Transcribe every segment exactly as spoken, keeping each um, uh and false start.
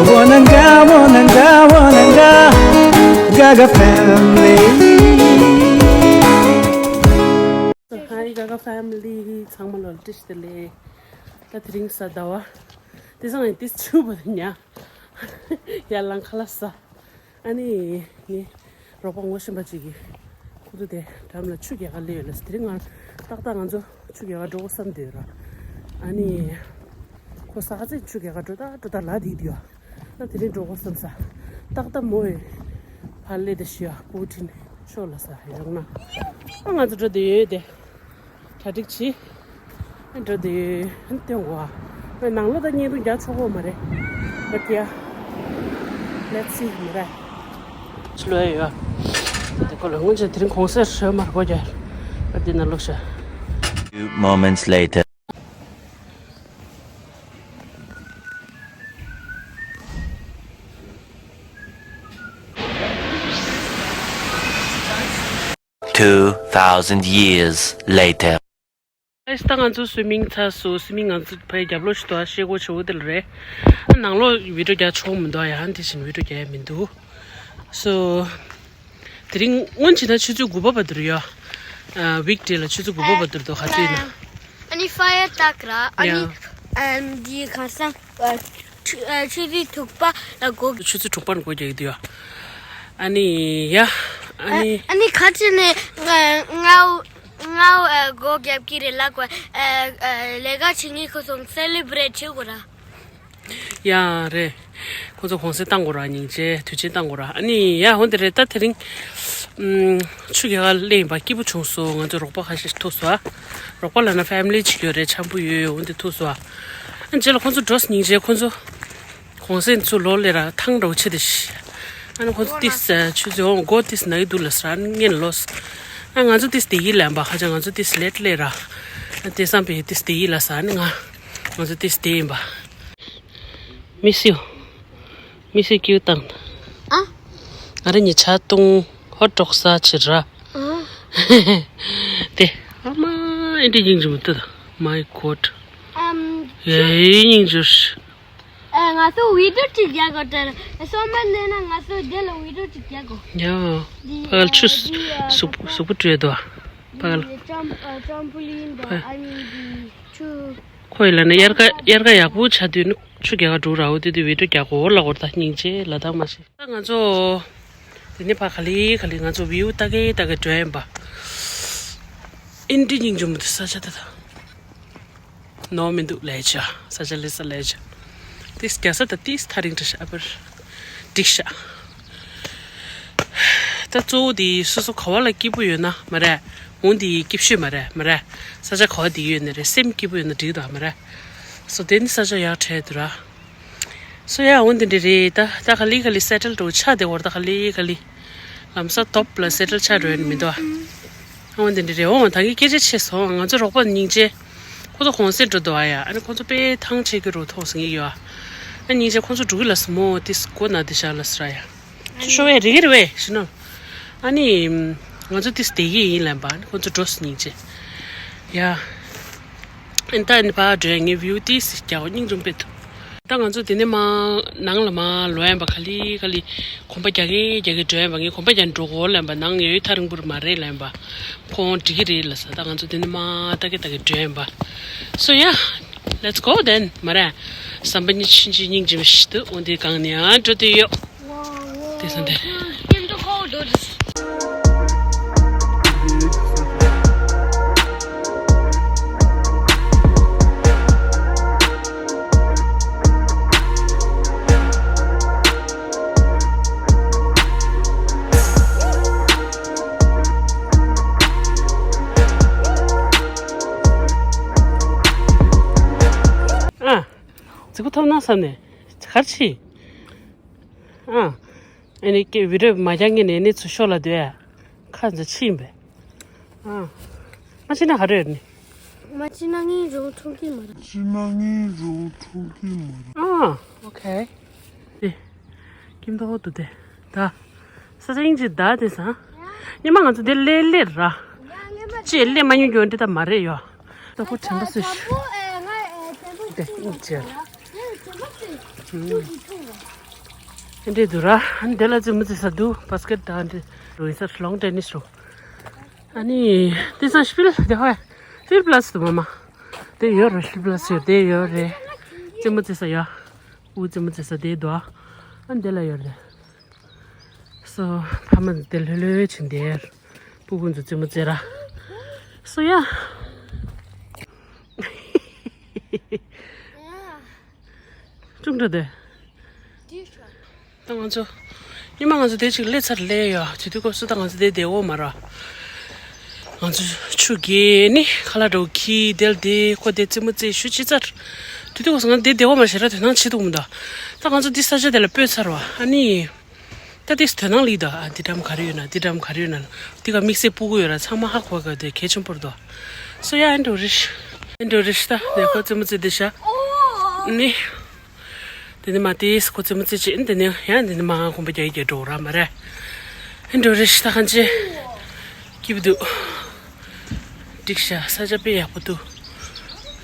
Wananga, wananga, wananga, Gaga family. Hi Gaga family ཚང་མ་ལ་བཀྲ་ཤིས་བདེ་ལེགས། ད་དེ་རིང་གཟའ་ཟླ་བ། དེ་སང་ཡང་ཏིས་ཆུ་བ་ཉ། ཡར་ལངས་ཁ་ལག་ཟ། ཨ་ནི་ངའི་རོགས་པ་ངོ་ཤེས་པ་ཅིག་གིས་ཁོ་ཚོ་དེ་འགྲམ་ལ་ཆུ་རྒྱག་ག་སླེབས་ཡོད་ལ། དེ་རིང་ང་ཏག་ཏག་ང་ཚོ་ཆུ་རྒྱག་ག་འགྲོ་དགོས་བསམ་བསྡད་ཡོད་ར། ཨ་ནི་ཁོ་ས་ཚིགས་ཆུ་རྒྱག་ག་འགྲོ་ད་འགྲོ་ད་ལ་དེ་དུས་ཡ། ད་དེ་རིང་འགྲོ་དགོས་བསམ་ས། ཏག་ཏག་མོ་ཡི་ཕར་སླེབས་ཏེ་ཤི་ཡ་སྤུ་གུ་ཁྲིད་ནས་ཤོག་ལ་ས་ཡོང་ན། ཨ་ང་ཚོ་འགྲོ་བསྡད་ཡོད་དེ། གྲ་སྒྲིག་བྱེད། འགྲོ་དེ་སྟོན་གོ། ནང་ལོགས་ད་བརྙན་ཐུང་རྒྱག་ཆོག་གོ་མ་རེད། But yeah, let's see མ་རེད། ཕྱི་ལོགས་ཡོད། དེ་ཁོ་ལ་སྔོན་ཆད་དེ་རིང་གོང་སེར་ཧྲོལ་མར་གོ་རྒྱ། But དེ་ནང་ལོགས་ཤ། Few moments later. Two thousand years later. Guys, ད་ང་ཚོ་སུའི་མིང་ཚར་སོང་། སུའི་མིང་ང་ཚོ་ཕའི་རྒྱབ་ལོགས་ཤིག་ཏུ་ཤེལ་སྒོ་ཆེ་བོ་དེ་ལ་རེད། ནང་ལོགས་བི་ཌིའོ་རྒྱག་ཆོག་མི་འདུག་ཡ། དེ་བཞིན་བི་ཌིའོ་རྒྱག་ཡ་མི་འདུག་སོ། དེ་རིང་སྔོན་ཆད་ད་ཆུ་ཚོད་དགུ་པ་བར་དུ་རེད་ཡ། ཨ། ཝིག་ཌེ་ལ་ཆུ་ཚོད་དགུ་པ་བར་དུ་རེད་འདུག་ཧ་ཚོད་ཡིན་ན། ཨ་ནི་ཕ་ཡར་བཏགས་ར། ཨ་ནི་ཡ། ཨམ་འདི་ཁ་སང་ཨ་ཆུ་ཨ་ཆུ་ཚོད་དྲུག་པ་ལ་སྒོ། ཆུ་ཚོད་དྲུག་པ་ནས་སྒོ་རྒྱག་གི་འདུག་ཡ། ཨ་ནི་ཡ། ཨ་ནི། ཨ་ནི་ཁ་ཅིག་ནས་ང་ང་ང་ཨ་སྒོ་རྒྱབ་ཀྱི་རེད་ལབ་གོ། ཨ་ཨ་ལས་ཀ་བྱེད་མཁན་ཁོ་ཚོ་སེ་ལི་བྷི་རེཊ་བྱེད་དགོས་ར། ཡ་རེད། ཁོ་ཚོ་གུང་སེང་བཏང་དགོས་ར། སྙིང་རྗེ། དུས་ཆེན་བཏང་དགོས་ར། ཨ་ནི་ཡ་འོན་ཏེ་རེད། ད་དེ་རིང་ཨུམ་ཆུ་རྒྱག་ག་སླེབས་ཡིན་པ་སྐྱིད་པོ་བྱུང་སོང་། ང་ཚོ་རོགས་པ་ཁ་ཤས་ཐུག་སོང་ཨ། རོགས་པ་ལབ་ན་ཕེ་མི་ལི་ཅིག་ཡོད་རེད། འཆམ་པོ་ཡོད། འོན་ཏེ་ཐུག་སོང་ཨ། ཨ་རྗེས་ལ་ཁོ་ཚོ་འགྲོ་སོང་། སྙིང་རྗེ། ཁོ་ཚོ་གུང་སེང་ཚུར་ལོག་སླེབས་ར་ཐང་འདྲ་བོ་ཆེ་དེ་ཤི། ཨ་ནི་ཁོ་ཚོ་ཏིས་ཆུ་ཚོད་འོང་སྒོ་ཏིས་ན་གི་འདུག་ལབ་སོང་། ཨ་ནི་ངས་ལོས། ཨ་ང་ཚོ་ཏིས་དེ་གི་ལན་པ་ཧ་ཅང་ང་ཚོ་ཏིས་ལེཊ་སླེབས་ར། ཨ་དེ་བསམ་པའི་ཏིས་དེ་གི་ལ་ས་ནི་ང་ང་ཚོ་ཏིས་དེ་ཡིན་པ། མི་སིའུ། མི་སིའུ་ཀིའུ་དང་། ཨ། ང་རང་ཉིད་ཆ་བཏུང་ཧོ་ཀྲོག་ས་ཆི་ར། ཨ། དེ། ཨ་མ། ཨེ་འདྲ་སྙིང་རྗེ་མོ་ཏི་ད། My God། ཨམ། ཡེ་སྙིང་རྗེ། ཨ་ང་ཚོ་བི་ཌིའོ་ཅིག་རྒྱག་དགོས་དྲན། སོ་མ་ལེ་ན་ང་ཚོ་དེ་ལ་བི་ཌིའོ་ཅིག་རྒྱག་དགོས། ཡ། འདི་ཕ་གལ་ཆུ་འདི་ཨ་ཟུག་འདི་ཟུག་པོ་བྲོས་འདུག་ཨ། ཕ་གལ། འདི་ཀྲམ་ཨ་ཀྲམ་པོ་ལིན་དང་ཨ་ནི་འདི་ཆུ། ཁོ་ཡི་ལ་ནི་དབྱར་ཁ་དབྱར་ཁ་ཡག་པོ་ཆགས་དུས་ནི་ཆུ་རྒྱག་ག་འགྲོ་ར། འོ་དེ་དུས་བི་ཌིའོ་རྒྱག་གོ་ལ་གོར་ད་སྙིང་རྗེ་ལ་དྭགས་མ་ཤེས། ད་ང་ཚོ་དེ་ནས་ཕ་ག་ལེ་ག་ལེ་ང་ཚོ་བིའུ་ལྟ་གི་ལྟ་གི་འགྲོ་ཡིན་པ། ཨིན་དྲི་སྙིང་རྗེ་མོ་དེ་ས་ཆ་ད་ད། ནོར་མི་འདུག་ལས་བྱ། ས་ཆ་ལས་ས་ལས་བྱ། ཏིས་རྒྱ་ས་ད་ཏིས་ཐག་རིང་འདྲ་ཤག་ཨ་པར། འགྲིག་ཤག་ད་གཙོ་བོ་དེ་སོ་སོ་ག་བ་ལ་སྐྱིད་པོ་ཡོད་ན་མ་རེད། འོང་དེ་སྐྱིད་ཤོས་མ་རེད་མ་རེད། ས་ཆ་ག་བ་དེ་ཡོད་ན་རེད། སེམས་སྐྱིད་པོ་ཡོད་ན་འགྲིག་དང་མ་རེད། སོ་དེ་ནི་ས་ཆ་ཡག་བྲལ་དུ་ར། སོ་ཡ་འོང་དེ་འདྲ་རེད། ད་ད་ག་ལེ་ག་ལེ་སེ་ཊལ་འགྲོ་ཆགས་བསྡད་ཡོད་རེད། ད་ག་ལེ་ག་ལེ། ལམ་སང་ཊོབ་ལ་སེ་ཊལ་ཆགས་འགྲོ་ཡ་ནི་མི་འདུག་ཨ། འོ་དེ་འདྲ་རེད། འོ་ད་གིན་སྐད་ཆ་ཆེ་སོང་། ང་ཚོ་རོགས་པ་སྙིང་རྗེ། ཁོ་ཚོ་གུང་སེང་འགྲོ་འདུག་ཨ་ཡ། ཨ་ནི་ཁོ་ཚོ་དཔེ་ཐང་ཆད་ཀྱི་རུ་ཐོག་སེང་གི་ཡོད་ཨ། ཨ་སྙིང་རྗེ་ཁོ་ཚོ་འགྲོ་གི་ལ་སི་མོ་ཏིས་སྒོ་ན་དེ་ཤ་ལ་སི་ར་ཡ། ཁྱོད་ཤོ་བས་རེ་གི་རེ་བས་ཤི་ནོ། ཨ་ནི་ང་ཚོ་ཏིས་དེ་གི་ཡིན་ལན་པ། ཨ་ནི་ཁོ་ཚོ་འགྲོ་སི་སྙིང་རྗེ་ཡ། ཨན་ད་ཨན་ཕ་འགྲོ་ཡ་ངའི་བིའུ་ཏིས་རྒྱག་སྙིང་རྗེ་དཔེ་ཐུབ། ད་ང་ཚོ་དེ་ནས་མ་ནང་ལ་མ་ལོག་ཡིན་པ། ག་ལེ་ག་ལེ་གོམ་པ་རྒྱག་གི་རྒྱག་གི་འགྲོ་ཡིན་པ། ངས་གོམ་པ་རྒྱག་འགྲོ་གོ་ལབ་པ། ནང་ཡོད་ཐག་རིང་པོ་མ་རེད་ལབ་པ། ཁོང་འགྲིག་གི་རེད་ལབ་ས། ད་ང་ཚོ་དེ་ནས་མ་ལྟ་གི་ལྟ་གི་འགྲོ་ཡིན་པ། So yeah, let's go then མ་རེད། ཟམ་པ་གཉིས་ཕྱིན་ཅི་སྙིང་རྗེ་མི་ཞིག་ཏུ་འོང་དེ་གང་ནས་ཡང་འགྲོ་དུས་ཡོད། དེ་སོང་དེ། ཨ། རྫིག་པོ་ཐོབ་ན་བསམ་ནས་གར་ཕྱི། ཨ། ཨ་ནི་ཀྱེ་བི་ཌིའོ་མ་རྒྱག་ངེས་ནས་ནི་ཚུར་ཤོག་ལ་སྡོད་ཡ། ཁ་འཛུལ་ཕྱིན་པས། ཨ། མ་ཕྱིན་ན་ག་རེ་ཡོད་ནི། མ་ཕྱིན་ན་ངའི་རོ་འཁྲུག་གི་མ་རེད། ཕྱིན་ན་ངའི་རོ་འཁྲུག་གི་མ་རེད། ཨ། ཨོ་ཁེ། དེ། ཀིམ་ཏོ་ཧོ་ཏུ་དེ། ད། ས་ཆ་ཡིན་གཅིག་ད་དེ་ས། ཉི་མ་ང་ཚོ་དེ་ལས་ལས་ར། ཅེས་ལས་མ་ཉུང་རྒྱུ་འདི་ད་མ་རེད་ཡོ། ཏོ་ཧོ་དྲན་པ་སུ་ཤི། དེ་ཡིན་ཅེ། འདྲེ་འདུག་ར། ཨ་ནི་དེ་ལ་རྩེད་མོ་རྩེ་ས་འདུག་བྷ་སི་ཀེཊ་དང་འདྲེ་རུ་ཡིན་ས་ལོན་ཊེ་ནིས་རུ། ཨ་ནི་དེ་སང་སྤིལ་དེ་ཧོ་སྤིལ་པ་ལ་སི་འདུག་མ་མ། དེ་ཡོད་རེད། སྤིལ་པ་ལ་སི་ཡོད་དེ་ཡོད་རེད། རྩེད་མོ་རྩེ་ས་ཡོད། འུ་རྩེད་མོ་རྩེ་ས་དེ་འདུག་ཨ་ནི་དེ་ལ་ཡོད་རེད། སོ་ཕ་མ་དེ་ལྷོད་ལྷོད་ཕྱིན་དེར། སྤུ་གུ་ཚོ་རྩེད་མོ་རྩེ་ར། སོ་ཡ། ཅུང་འདྲ་དེ། ད་ང་ཚོ། ཉི་མ་ང་ཚོ་དེ་ཅིག་སླེབས་ཚར་སླེབས་ཡོད། དེ་དུས་སྐབས་སུ་ད་ང་ཚོ་དེ་བསྡད་འོ་མ་ར། ང་ཚོ་ཆུ་རྐྱལ་ནི་ཁ་ལག་འདྲ་བོ་ཁྱེར་དེར་དེ་ཁོ་དེ་རྩེད་མོ་རྩེ་ཤུ་ཅི་ཚར། དེ་དུས་སྐབས་སུ་ང་དེ་བསྡད་འོ་མ་ཞེ་དྲག་དོ་སྣང་བྱེད་ཐུབ་མི་འདུག་ད་ང་ཚོ་འདི་ས་ཆ་དེ་ལ་སྤོས་ཚར་བ་ཨ་ནི། ད་དེ་དོ་སྣང་ལི་ད་ཨ་འདི་འགྲམ་ག་རེ་ཡོད་ན་འདི་འགྲམ་ག་རེ་ཡོད་ན་ལ་འདི་ག་དམིགས་བསལ་སྤུ་གུ་ཡོད་ར་ཚང་མ་ཧ་གོ་ག་དེ་གལ་ཆེན་པོར་འདུག་སོ་ཡ་ཨེ་འགྲོ་རེད། ཨེ་འགྲོ་རེད་ད་ནས་ཁོ་རྩེད་མོ་རྩེ་དེ་ཤ་ནི། དེ་ནས་མ་དེས་ཁོ་རྩེད་མོ་རྩེ་བྱེད་དེ་ནས་ཡང་དེ་ནས་མ་ཧ་གོམ་པ་རྒྱག་རྒྱག་འགྲོ་ར་མ་རེད། ཨེ་འགྲོ་རེད་ད་གང་ཅི། སྐྱིད་པོ་འདུག་འགྲིག་ཤག་ས་ཆ་དཔེ་ཡག་པོ་འདུག་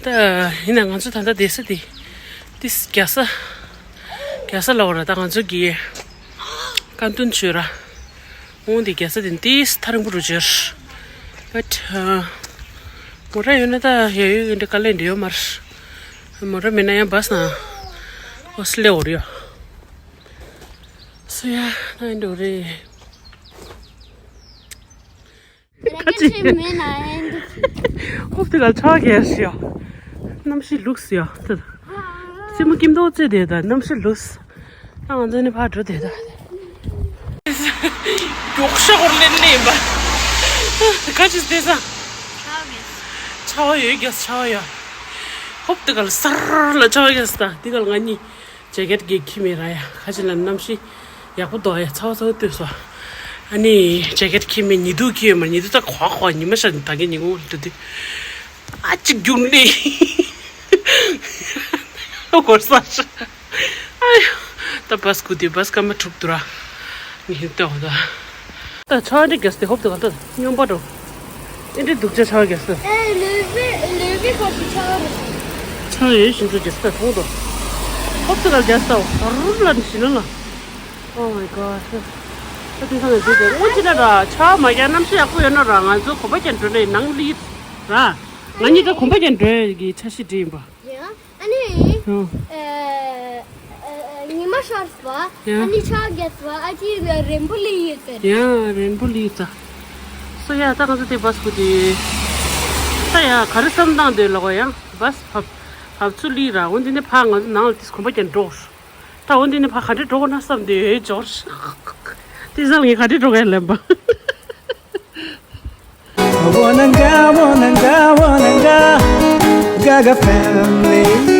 ད་ཡིན་ན་ང་ཚོ་ད་ལྟ་བསྡད་ས་དེ་ཏིས་རྒྱ་ས་རྒྱ་ས་ལ་འོ་ར་ད་ང་ཚོ་གི་ཀན་ཏུན་ཆོས་ར་འོང་དེ་རྒྱ་ས་དེ་ཏིས་ཐག་རིང་པོ་རུ་བྱོས། བཊ་མོ་ཊ་ཡོད་ན་ད་ཡ་ཡོད་འདྲ་དཀའ་ལས་འདྲ་ཡོད་མ་རེད། མོ་ཊ་མེད་ན་ཡང་བཱས་ན་ཨོ་སི་ལེ་འོ་ར་ཡོད། སོ་ཡ་ན་འདྲ་རེད། ཁ་ཅིག་ཧོབ་ཏེ་ག་ཆ་གས་ཤིའོ། གནམ་གཤིས་ལུགས་སིའོ། ཙི་མོ་ཀིམ་ཏོ་ཙེ་དེ་ད་གནམ་གཤིས་ལུགས། ད་ང་ཚོ་ནི་ཕར་འགྲོ་དེ་ད། མགྱོགས་ཤ་སྐོར་ལེན་ནས་ཡིན་པ། ཁ་ཅིག་དེ་ས། ཆར་བ་ཡོད་རྒྱ་ཆར་བ་ཡོད། ཧོབ་ཏེ་ག་ལ་སར་ལ་ཆར་བ་རྒྱ་ས་ད་འདི་ག་ལ་ང་གཉིས། ཇེ་ཀེད་གི་ཁྱི་མེད་ར་ཡ་ཁ་ཅིག་ལ་གནམ་གཤིས་ཡག་པོ་འདུག་ཡ་ཚ་བ་ཚ་བ་ལྟོས་སོ། ཨ་ནི་ཇེ་ཀེད་ཁྱི་མེད་ཉི་གདུགས་ཁྱི་ཡོད་མ་ཉི་གདུགས་ད་ཁོག་ཁོག་ཉི་མ་ཤར་ད་གི་ཉི་གུང་འདུག་དུས། ཨ་ཅིག་རྒྱུག་ནི། ཨོ་གོར་ས་ཤ། ཨ་ཡ། ད་བཱས་སྐུ་དུས་བཱས་སྐར་མ་དྲུག་ཏུ་ར། ངས་ལྟོས་ད། ད་ཆར་འདི་རྒྱས་ཏེ་ཧོབ་ཏེ་ག་ད་སྨྱོན་པ་འགྲོ། ཨེ་འདྲའི་སྡུག་ཅག་ཆར་རྒྱས་ཏེ། ཨེ་ལུས་པའི་ལུས་པའི་ཁ་ཤས་ཆར་རེད། ཆར་ཡོད་བཞིན་དུ་རྒྱས་ཏེ་མཐོང་དོ། ཧོབ་ཏེ་ག་རྒྱས་ཏེ་ཧར་ལ་ནི་ཞི་ལ་ལ། Oh my god. ད་དེང་སང་ང་ཚོའི་དེ་སྔོན་ཅི་ན་ར་ཆར་མ་རྒྱག་གནམ་གཤིས་ཡག་པོ་ཡོད་ན་ར་ང་ཚོ་གོམ་པ་རྒྱག་འགྲོ་ནས་ནང་ལི་ར། ང་གཉིས་ཀ་གོམ་པ་རྒྱག་འགྲོ་གི་འཆར་གཞི་བྲིས་ཡིན་པ། ཡ། ཨ་ནི། ཨ། ཨ། ཨ། ཉི་མ་ཤར་བ། ཡ། ཨ་ནི་ཆར་རྒྱས་པ་ཨ་ཅེ་རེན་བོ་ལི་ཡོད་ཟེར། ཡ་རེན་བོ་ལི་ཙ། སོ་ཡ་ད་ང་ཚོ་དེ་བཱས་སྐུ་དེ། ད་ཡ་ག་རེ་བསམ་བཏང་འདོད་ལ་གོ་ཡ་བཱས་བབ་བབ་ཚུ་ལི་ར་འོ་འདི་ནས་ཕ་ང་ཚོ་ནང་ལ་དེ་གོམ་པ་རྒྱག་འགྲོ། ད་འོ་འདི་ནས་ཕ་ག་འདྲེ་འགྲོ་གོ་ན་བསམ་དེ་འོས་འབྱོར། དེ་བསམ་ངས་ག་འདྲེ་འགྲོ་ག་ལན་པ། Wananga, wananga, wananga, Gaga family.